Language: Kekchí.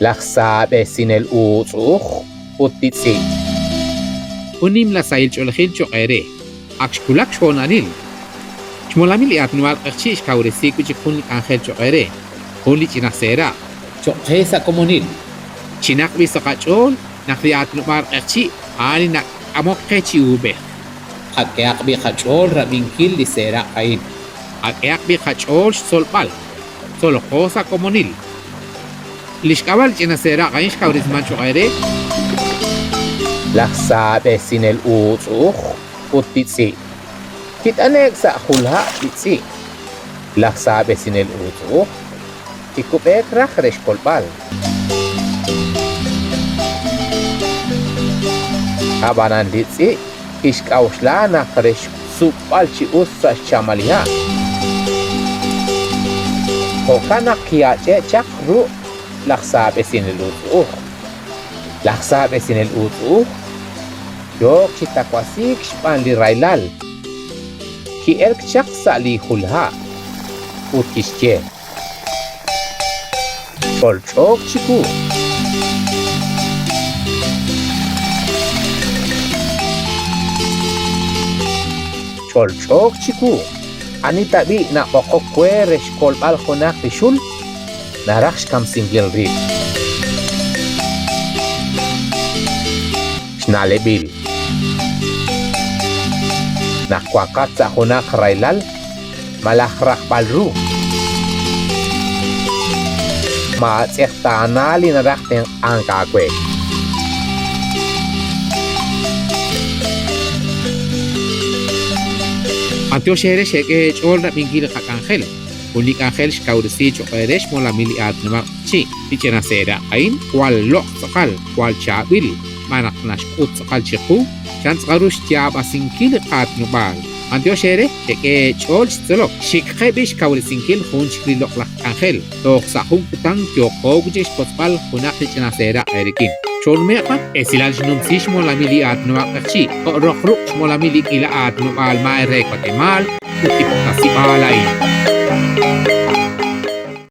Laj saab'esinel uutz'u'uj ut li tz'i'. Jun nimla sahil ch'oolejil cho'q eere. Ak xwulak xhoonalil. Xmolamil li aatinob'aal q'eqchi' xkawresi wi' chik jun li k'anjel cho'q eere, jun li ch'ina seeraq'. Cho'q qe sa' komonil. Chinaq b'i' sa' qach'ool naq li aatinob'aal q'eqchi' a'an li nak'amok qe chi uub'ej. Qak'ehaq b'i' qach'ool rab'inkil li seeraq' a'in. Qak'ehaq b'i' qach'ool xtzolb'al. Tzoloqo sa' komonil. Li xk'ab'a' li ch'ina seeraq' a'in xkawresiman cho'q eere. Laj saab'esinel uutz'u'uj ut li tz'i'. Kit'ane'k sa' jul ha' li tz'i'. Laj saab'esinel uutz'u'uj kikub'eek raj re xkolb'al. Ab'anan li tz'i' kixk'a'uxla naq re xsub'b'al chi us sa' xchamal li ha'. Jo'kan naq ki'ach'e' chaq ru laj saab'esinel uutz'u'uj. Laj saab'esinel uutz'u'uj yook chi tawasiik xb'aan li rahilal. Ki'elk chaq sa' li jul ha' ut kixye. Ch'olch'ook chiwu. Ch'olch'ook chiwu. Ani tab'i' nab'oqok we re xkolb'al junaq li xul, naraj xkamsinkil rib'. Xna'leb'il. Naq wanqat sa' junaq rahilal, malaj rajb'al ru. Maatz'eqtaana li naraj tenq'ank aawe. B'antiox eere xeek'e eech'ool rab'inkil li qak'anjel, jun li k'anjel xkawresi cho'q eere xmolamil li aatinob'aal Q'eqchi'. Li ch'ina seeraq' a'in jwal loq' tz'aqal, jwal chaab'il, xb'aan naq naxk'ut tz'aqal chiqu chan tz'aqal ru xyaab'asinkil li qaatinob'aal. B'antiox eere, xek'e eech'ool chi tzolok. Xikqe b'i' xkawresinkil jun chik li loq'laj k'anjel. Toj sa' jun kutan yooqo wi' chik xwotzb'al junaq li ch'ina seeraq' eerik'in. Choonume'q b'an. Esilal xnumsi xmolamil li aatinob'aal Q'eqchi' jo' roq ruq' xmolamil li k'iila aatinob'aal maay re Watemaal ut li puktesib'aal a'in.